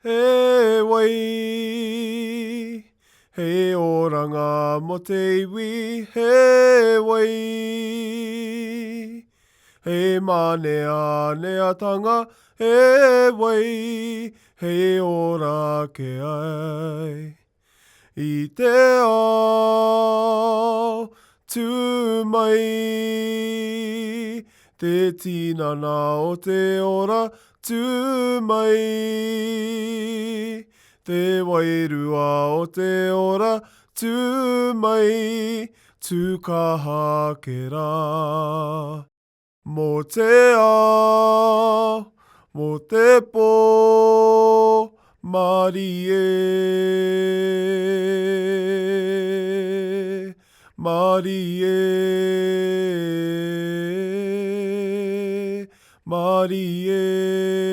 He wai, hei oranga mō te iwi, he wai, hei māneaneatanga, he wai, hei ora ake ai. I te ao tū mai Te tinana o te ora tū mai Te wairua o te ora tū mai Tū kaha ake rā. Mō te ao, mō te pō, mārie, mārie, mārie.